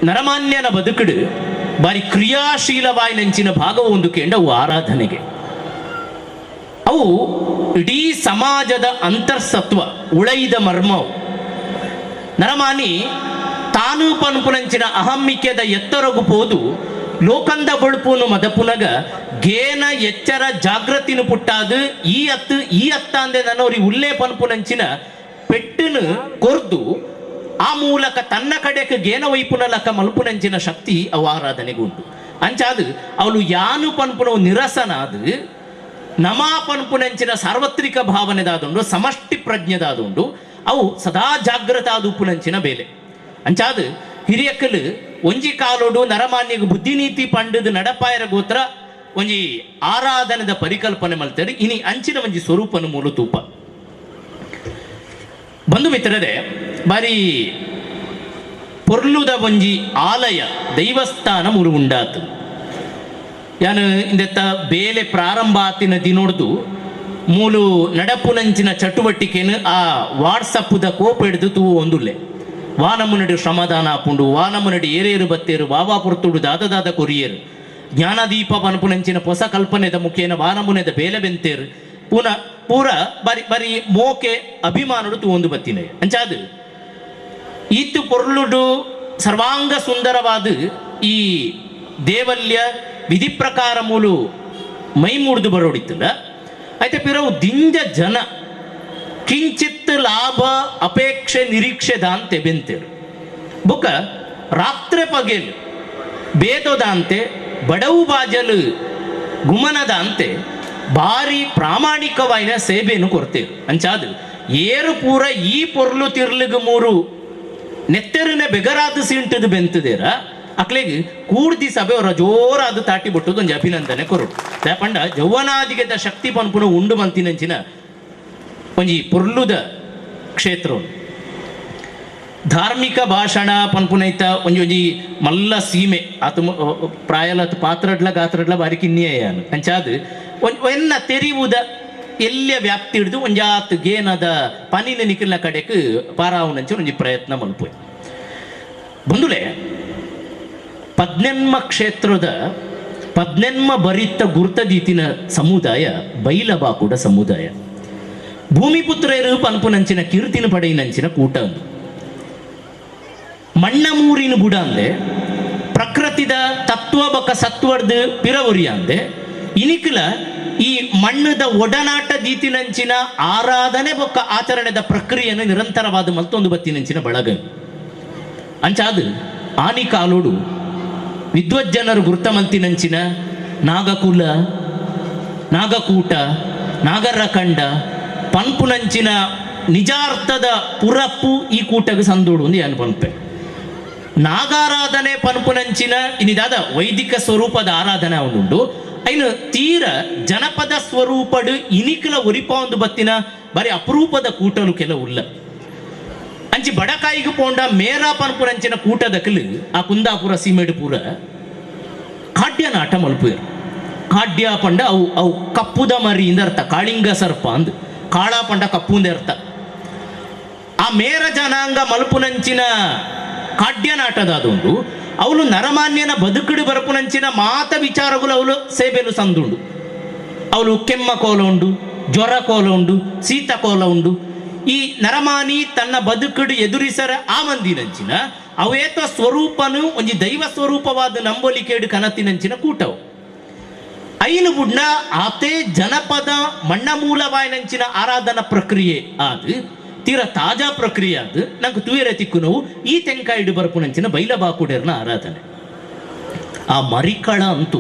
ನರಮಾನ್ಯನ ಬದುಕುಡು ಬಾರಿ ಕ್ರಿಯಾಶೀಲವಾಯಿನಂಚಿನ ಭಾಗವು ಒಂದು ಕೇಂಡ ಅವು ಆರಾಧನೆಗೆ. ಅವು ಇಡೀ ಸಮಾಜದ ಅಂತರ್ಸತ್ವ ಉಳೈದ ಮರ್ಮವು. ನರಮಾನಿ ತಾನು ಪನ್ಪುನಂಚಿನ ಅಹಮ್ಮಿಕೆದ ಎತ್ತರಗು ಪೋದು ಲೋಕಂದ ಬೊಳ್ಪುನು ಮದಪುನಗ ಗೇನ ಎಚ್ಚರ ಜಾಗೃತಿನ ಪುಟ್ಟಾದು ಈ ಅತ್ತು ಈ ಅತ್ತಾಂದೆ ನನ್ನೋರಿ ಉಲ್ಲೇ ಪನ್ಪುನಂಚಿನ ಪೆಟ್ಟನು ಕೊರ್ದು ಆ ಮೂಲಕ ತನ್ನ ಕಡೆಗೆ ಗೇನ ವೈಪುನಲಕ ಮಲ್ಪುನಂಚಿನ ಶಕ್ತಿ ಅವು ಆರಾಧನೆಗುಂಟು. ಅಂಚಾದು ಅವಳು ಯಾನು ಪನ್ಪುನವು ನಿರಸನಾದು ನಮಾ ಪನ್ಪುನಂಚಿನ ಸಾರ್ವತ್ರಿಕ ಭಾವನೆದಾದುಂಡು, ಸಮಷ್ಟಿ ಪ್ರಜ್ಞೆದಾದುಂಡು, ಅವು ಸದಾ ಜಾಗೃತ ಆದುಪ್ಪುನಂಚಿನ ಬೇಲೆ. ಅಂಚಾದು ಹಿರಿಯಕ್ಕಲು ಒಂಜಿ ಕಾಲೋಡು ನರಮಾನ್ಯಗ ಬುದ್ಧಿನೀತಿ ಪಂಡದು ನಡಪಾಯರ ಗೋತ್ರ ಒಂಜಿ ಆರಾಧನೆದ ಪರಿಕಲ್ಪನೆ ಮಲ್ತಾರೆ. ಇನಿ ಅಂಚಿನ ಒಂಜಿ ಸ್ವರೂಪನು ಮೂಲ ತೂಪ. ಬಂಧು ಮಿತ್ರರೇ, ಬಾರಿ ಪೊರ್ಲುದ ಒಂಜಿ ಆಲಯ ದೈವಸ್ಥಾನ ಮೂರು ಉಂಡಾತು. ಯಾನು ಇಂದೆತ್ತ ಬೇಲೆ ಪ್ರಾರಂಭ ಆತಿನ ದಿನೋಡ್ದು ಮೂಲು ನಡಪುನಂಚಿನ ಚಟುವಟಿಕೆನು ಆ ವಾಟ್ಸಪ್ಪುದ ಕೋಪ ಹಿಡಿದು ತೂ ಒಂದುಲ್ಲೆ. ವಾನಮುನಡಿ ಶ್ರಮದಾನ ಆಪುಂಡು, ವಾನಮುನಡಿ ಏರೇರು ಬತ್ತೇರು, ವಾವಾ ಪೊರ್ತುಡು ದಾದ ಕೊರಿಯೇರು, ಜ್ಞಾನದೀಪ ಪನ್ಪುನಂಚಿನ ಹೊಸ ಕಲ್ಪನೆದ ಮುಖೇನ ವಾನಮುನೆದ ಬೇಲೆ ಬೆಂತೇರು, ಪುನಃ ಪೂರ ಬರಿ ಬರಿ ಮೋಕೆ ಅಭಿಮಾನುಡು ತೂ ಒಂದು ಬತ್ತಿನ. ಅಂಚಾದು ಈತು ಪೊರ್ಲುಡು ಸರ್ವಾಂಗ ಸುಂದರವಾದ ಈ ದೇವಲ್ಯ ವಿಧಿ ಪ್ರಕಾರ ಮೂಲು ಮೈ ಮೂಡ್ದು ಬರೋಡಿತ್ತಲ್ಲ. అయితే ಪಿರವು ದಿಂಜ ಜನ ಕಿಂಚಿತ್ ಲಾಭ ಅಪೇಕ್ಷೆ ನಿರೀಕ್ಷೆ ದಾಂತೆ ಬೆಂತೇರು. ಬುಕ್ಕ ರಾತ್ರಿ ಪಗೆಲ್ ಬೇದೋದಾಂತೆ ಬಡವು ಬಾಜಲು ಗುಮನದಾಂತೆ ಭಾರಿ ಪ್ರಾಮಾಣಿಕವಾಯಿನ ಸೇವೆಯನ್ನು ಕೊಡ್ತೇರು. ಅಂಚಾದು ಏರು ಪೂರ ಈ ಪೊರ್ಲು ತಿರ್ಲಿಗ ಮೂರು ನೆತ್ತೆರಿನ ಬೆಗರಾದ ಸೀಂಟದು ಬೆಂತದೇರ ಅಕ್ಲೆಗ್ ಕೂಡ್ದಿ ಸಭೆ ಅವರ ಜೋರಾದ ತಾಟಿ ಬಿಟ್ಟದು ಒಂಜಿ ಅಭಿನಂದನೆ ಕೊರು. ಪಂಡ ಜೌವನಾದಿಗೆದ ಶಕ್ತಿ ಪನ್ಪುನ ಉಂಡು ಮಂತಿನಂಚಿನ ಒಂಜಿ ಪೊರ್ಲುದ ಕ್ಷೇತ್ರ. ಧಾರ್ಮಿಕ ಭಾಷಣ ಪನ್ಪುನೈತ ಒಂಜಿ ಒಂಜಿ ಮಲ್ಲ ಸೀಮೆ ಆತ ಪ್ರಾಯಲ ಪಾತ್ರಡ್ಲ ಗಾತ್ರಡ್ಲ ಬಾರಿ ಕಿನ್ನಿಯಾನು. ಅಂಚಾದು ಎನ್ನ ತೆರಿವುದ ಎಲ್ಲಿಯ ವ್ಯಾಪ್ತಿ ಹಿಡಿದು ಒಂಜಾತ್ ಗೇನದ ಪನಿನ ನಿಖಿಲ್ನ ಕಡೆಕ್ ಪಾರಾವುನಂಚ ಒಂಜಿ ಪ್ರಯತ್ನ ಮಲ್ಪು. ಬಂದುಲೆ ಪದ್ನೆನ್ಮ ಕ್ಷೇತ್ರದ ಪದ್ನೆನ್ಮ ಬರಿತ್ತ ಗುರ್ತದೀತಿನ ಸಮುದಾಯ ಬೈಲಬಾಕುಡ ಸಮುದಾಯ. ಭೂಮಿಪುತ್ರರು ಪನ್ಪುನಂಚಿನ ಕೀರ್ತಿನ ಪಡೆಯಿನಂಚಿನ ಕೂಟ ಅಂದು. ಮಣ್ಣಮೂರಿನ ಬುಡ ಅಂದೆ, ಪ್ರಕೃತಿದ ತತ್ವ ಬಕ ಸತ್ವರ್ದು ಪಿರವುರಿ ಅಂದೆ, ಇನಿಕಲ ಈ ಮಣ್ಣದ ಒಡನಾಟ ದೀತಿನಂಚಿನ ಆರಾಧನೆ ಬೊಕ್ಕ ಆಚರಣೆದ ಪ್ರಕ್ರಿಯೆಯನ್ನು ನಿರಂತರವಾದ ಮತ್ತೊಂದು ಬತ್ತಿನಂಚಿನ ಬಳಗ. ಅಂಚಾದು ಆನಿ ಕಾಲೋಡು ವಿದ್ವಜ್ಜನರು ಗುರ್ತಮಂತಿನಂಚಿನ ನಾಗಕುಲ ನಾಗಕೂಟ ನಾಗರಖಂಡ ಪನ್ಪುನಂಚಿನ ನಿಜಾರ್ಥದ ಪುರಪ್ಪು ಈ ಕೂಟಗೆ ಸಂದೋಡು ಒಂದು ಏನು ಪನ್ಪೆ. ನಾಗಾರಾಧನೆ ಪನ್ಪುನಂಚಿನ ಇನ್ನಿದಾದ ವೈದಿಕ ಸ್ವರೂಪದ ಆರಾಧನೆ ಉಂಡು. ಐನು ತೀರ ಜನಪದ ಸ್ವರೂಪಡು ಇನಿಕಲ ಒರಿಪ ಒಂದು ಬತ್ತಿನ ಬರೀ ಅಪರೂಪದ ಕೂಟಲು ಕೆಲವುಲ್ಲ. ಅಂಚಿ ಬಡಕಾಯಿಗೆ ಪೋಂಡ ಮೇರಾ ಪನ್ಪುನಂಚಿನ ಕೂಟದಕಲು ಆ ಕುಂದಾಪುರ ಸೀಮೆಡು ಪೂರ ಕಾಡ್ಯನಾಟ ಮಲ್ಪುಯರು. ಕಾಡ್ಯ ಪಂಡ ಅವು ಅವು ಕಪ್ಪುದ ಮರಿಯಿಂದ ಅರ್ಥ, ಕಾಳಿಂಗ ಸರ್ಪ ಅಂದ್, ಕಾಳ ಪಂಡ ಕಪ್ಪುಂದ ಅರ್ಥ. ಆ ಮೇರ ಜನಾಂಗ ಮಲ್ಪುನಂಚಿನ ಕಾಡ್ಯನಾಟದ ಅದೊಂದು ಅವಳು ನರಮಾನ್ಯನ ಬದುಕುಡು ಬರಪುನಂಚಿನ ಮಾತ ವಿಚಾರಗಳು ಅವಳು ಸೇಬೆಲು ಸಂದುಂಡು. ಅವಳು ಕೆಮ್ಮ ಕೋಲ ಉಂಡು, ಜ್ವರ ಕೋಲ ಉಂಡು, ಶೀತ ಕೋಲ ಉಂಡು. ಈ ನರಮಾನಿ ತನ್ನ ಬದುಕುಡು ಎದುರಿಸರ ಆ ಮಂದಿನಂಚಿನ ಅವೇತ ಸ್ವರೂಪನು ಒಂಜಿ ದೈವ ಸ್ವರೂಪವಾದ ನಂಬೊಲಿಕೇಡು ಕನತಿನಂಚಿನ ಕೂಟವು. ಐನು ಬುಡ್ನ ಆತೆ ಜನಪದ ಮಣ್ಣ ಮೂಲವಾಯಿನಂಚಿನ ಆರಾಧನಾ ಪ್ರಕ್ರಿಯೆ ಅದು ತೀರ ತಾಜಾ ಪ್ರಕ್ರಿಯೆ ಅದು. ನಂಗೆ ತೂಯರ ತಿಕ್ಕು ನೋವು ಈ ತೆಂಕಾಯಿಡು ಬರಪುನಂಚಿನ ಬೈಲಬಾಕುಡೇರ್ನ ಆರಾಧನೆ. ಆ ಮರಿಕಳ ಅಂತು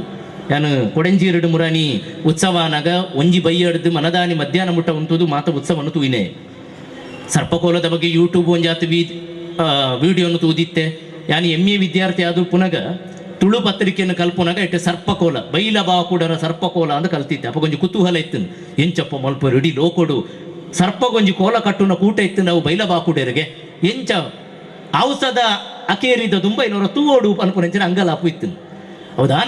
ಯಾನು ಕೊಡಂಜೀರಡು ಮುರಾನಿ ಉತ್ಸವನಾಗ ಒಂಜಿ ಬೈಯಡ್ದು ಮನದಾನಿ ಮಧ್ಯಾಹ್ನ ಮುಟ್ಟ ಉಂಟುದು ಮಾತ ಉತ್ಸವನು ತೂಯಿನೆ. ಸರ್ಪಕೋಲದ ಬಗ್ಗೆ ಯೂಟ್ಯೂಬ್ ಒಂಜಾತು ವಿಡಿಯೋನು ತೂದಿತ್ತೆ. ಯಾನು ಎಂ ಎ ವಿದ್ಯಾರ್ಥಿ ಆದರೂ ಪುನಗ ತುಳು ಪತ್ರಿಕೆಯನ್ನು ಕಲ್ಪುನಾಗ ಇಟ್ಟು ಸರ್ಪಕೋಲ ಬೈಲಬಾಕುಡರ ಸರ್ಪಕೋಲ ಅಂತ ಕಲ್ತಿತ್ತೆ. ಅಪ್ಪ ಕೊಂಚ ಕುತೂಹಲ ಇತ್ತು, ಎಂಚಪ್ಪ ಮಲ್ಪರು ಇಡೀ ಲೋಕೊಡು ಸರ್ಪಗೊಂಜಿ ಕೋಲ ಕಟ್ಟುನ ಕೂಟ ಇತ್ತು ನಾವು ಬೈಲಬಾಕುಡರಿಗೆ ಎಂಚ ಔಷಧ ಅಕೇರಿದ ದುಂಬ ಇನ್ನೋರ ತೂವೋಡು ಅನ್ಪುನಂಚಿನ ಅಂಗಲಾಪು ಇತ್ತು. ಹೌದಾ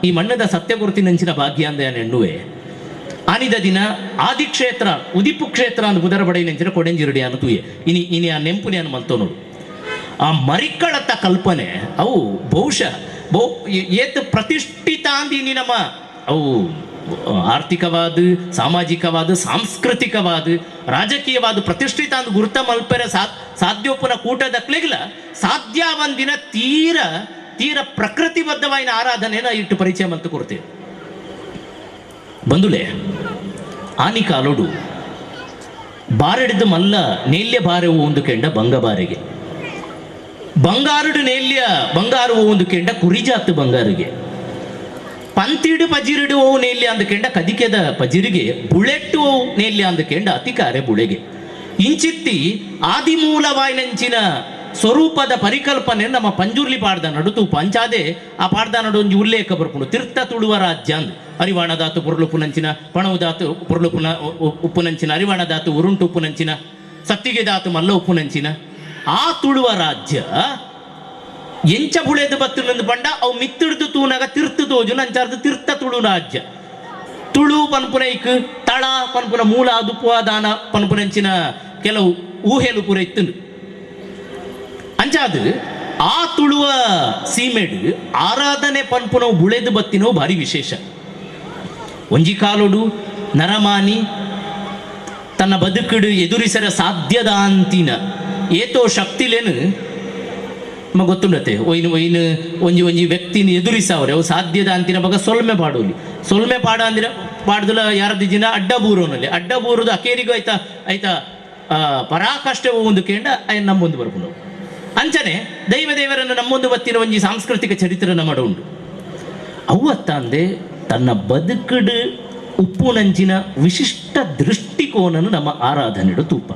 ಈ ಮಣ್ಣದ ಸತ್ಯ ಗುರುತಿನಂಚಿನ ಭಾಗ್ಯ ಅಂದ ಎಣ್ಣುವೆ. ಆನಿದ ದಿನ ಆದಿಕ್ಷೇತ್ರ ಉದಿಪು ಕ್ಷೇತ್ರ ಅಂದ್ ಬುದರ ಬಡೈನಂಚಿನ ಕೊಡೆಂಜಿರುಡಿ ಅನ್ನು ತೂಯೆ ಇನಿ ಇನಿ ಆ ನೆಂಪುನಿ ಅನ್ನು ಮಲ್ತೋನೋಡು. ಆ ಮರಿಕ್ಕಳತ್ತ ಕಲ್ಪನೆ ಅವು ಬಹುಶಃ ಬಹು ಏತ್ ಪ್ರತಿಷ್ಠಿತಾಂದಿನಿ ನಮ್ಮ ಅವು ಆರ್ಥಿಕವಾದ, ಸಾಮಾಜಿಕವಾದ, ಸಾಂಸ್ಕೃತಿಕವಾದ, ರಾಜಕೀಯವಾದ ಪ್ರತಿಷ್ಠಿತ ಅಂದ್ ಗುರುತ ಮಲ್ಪೆರೆ ಸಾಧ್ಯೋಪನ ಕೂಟದಕ್ಲೆಗ್ಲ ಸಾಧ್ಯ ಒಂದಿನ ತೀರ ತೀರ ಪ್ರಕೃತಿಬದ್ಧವಾಯಿನ ಆರಾಧನೆನ ಇಟ್ಟು ಪರಿಚಯ ಮಂತು ಕೊಡ್ತೇವೆ. ಬಂದುಲೆ ಆನಿ ಕಾಲೋಡು ಬಾರೆಡಿದ್ದು ಮಲ್ಲ ನೇಲ್ಯ ಬಾರೆ ಒಂದು ಕೆಂಡ ಬಂಗಬಾರೆಗೆ, ಬಂಗಾರುಡು ನೇಲ್ಯ ಬಂಗಾರು ಒಂದು ಕೆಂಡ ಕುರಿಜಾತು ಬಂಗಾರಿಗೆ, ಪಂತಿಡು ಪಜಿರುಡು ಓ ನೇಲ್ಯ ಅಂದ ಕೆಂಡ ಕದಿಕೆದ ಪಜಿರಿಗೆ, ಬುಳೆಟ್ಟು ಓ ನೇಲ್ಯ ಅಂದ ಕೆಂಡ ಅತಿಕಾರೆ ಬುಳೆಗೆ. ಇಂಚಿತ್ತಿ ಆದಿಮೂಲವಾಯಿನಂಚಿನ ಸ್ವರೂಪದ ಪರಿಕಲ್ಪನೆ ನಮ್ಮ ಪಂಜುರ್ಲಿ ಪಾಡ್ದ ನಡುತು ಪಂಚಾದೆ ಆ ಪಾಡ್ದ ನಡು ಒಂಜಿ ಉಲ್ಲೇಖ ಬರ್ಪುಂಡು. ತೀರ್ಥ ತುಳುವ ರಾಜ್ಯ ಅಂದ್ ಅರಿವಾಣದಾತು ಪೊರ್ಲುಪುನಂಚಿನ, ಪಣವುದಾತು ಪೊರ್ಲುಪುನ ಉಪ್ಪುನಂಚಿನ, ಅರಿವಾಣದಾತು ಉರುಂಟು ಉಪ್ಪುನಂಚಿನ, ಸತ್ತಿಗೆ ದಾತು ಮಲ್ಲ ಉಪ್ಪುನಂಚಿನ ಆ ತುಳುವ ರಾಜ್ಯ ಎಂಚ ಬುಳೆದು ಬತ್ತುನಂದು ಪಂಡ ಅವು ಮಿತ್ತಿಡ್ದು ತೂನಾಗ ತಿರ್ತು ತೋಜುನ ಅಂಚಾರ್ದು ತೀರ್ಥ ತುಳು ರಾಜ್ಯ. ತುಳು ಪನ್ಪುನ ಇಕ್ ತಳ ಪನ್ಪುನ ಮೂಲ ದಾನ ಪನ್ಪುನಂಚಿನ ಕೆಲವು ಊಹೆಲು ಪೂರ ಇತ್ತುಂಡು. ಅಂಚಾದು ಆ ತುಳುವ ಸೀಮೆಡು ಆರಾಧನೆ ಪನ್ಪುನವು ಬುಳೆದು ಬತ್ತಿನವು ಭಾರಿ ವಿಶೇಷ. ಒಂಜಿ ಕಾಲೋಡು ನರಮಾನಿ ತನ್ನ ಬದುಕುಡು ಎದುರಿಸರ ಸಾಧ್ಯದ ಅಂತಿನ ಏತೋ ಶಕ್ತಿಲೇನು ಮ ಗೊತ್ತುಂಡತೆ ಒಯ್ನು ಒಯ್ನು ಒಂಜಿ ಒಂಜಿ ವ್ಯಕ್ತಿನ ಎದುರಿಸವ್ರೆ ಅವು ಸಾಧ್ಯದ ಅಂತಿನ ಬಗ ಸೊಲ್ಮೆ ಪಾಡೋಲಿ ಸೊಲ್ಮೆ ಪಾಡ ಅಂದ್ರೆ ಪಾಡ್ದಲ ಯಾರದಿಜಿನ ಅಡ್ಡ ಬೂರೋನಲ್ಲಿ ಅಡ್ಡ ಬೂರುದು ಅಕೇರಿಗೂ ಆಯ್ತಾ ಆಯ್ತಾ ಪರಾಕಷ್ಟೆ ಒಂದು ಕೇಂಡ ಅಯ್ಯ ನಮ್ಮೊಂದು ಬರ್ಪುನವು. ಅಂಚನೆ ದೈವ ದೇವರನ್ನು ನಮ್ಮೊಂದು ಬತ್ತಿನ ಒಂಜಿ ಸಾಂಸ್ಕೃತಿಕ ಚರಿತ್ರೆ ನಮ್ಮಡ ಉಂಡು. ಅವ್ವತ್ತಂದೆ ತನ್ನ ಬದುಕುಡು ಉಪ್ಪುನಂಚಿನ ವಿಶಿಷ್ಟ ದೃಷ್ಟಿಕೋನನು ನಮ್ಮ ಆರಾಧನೆಡು ತೂಪ.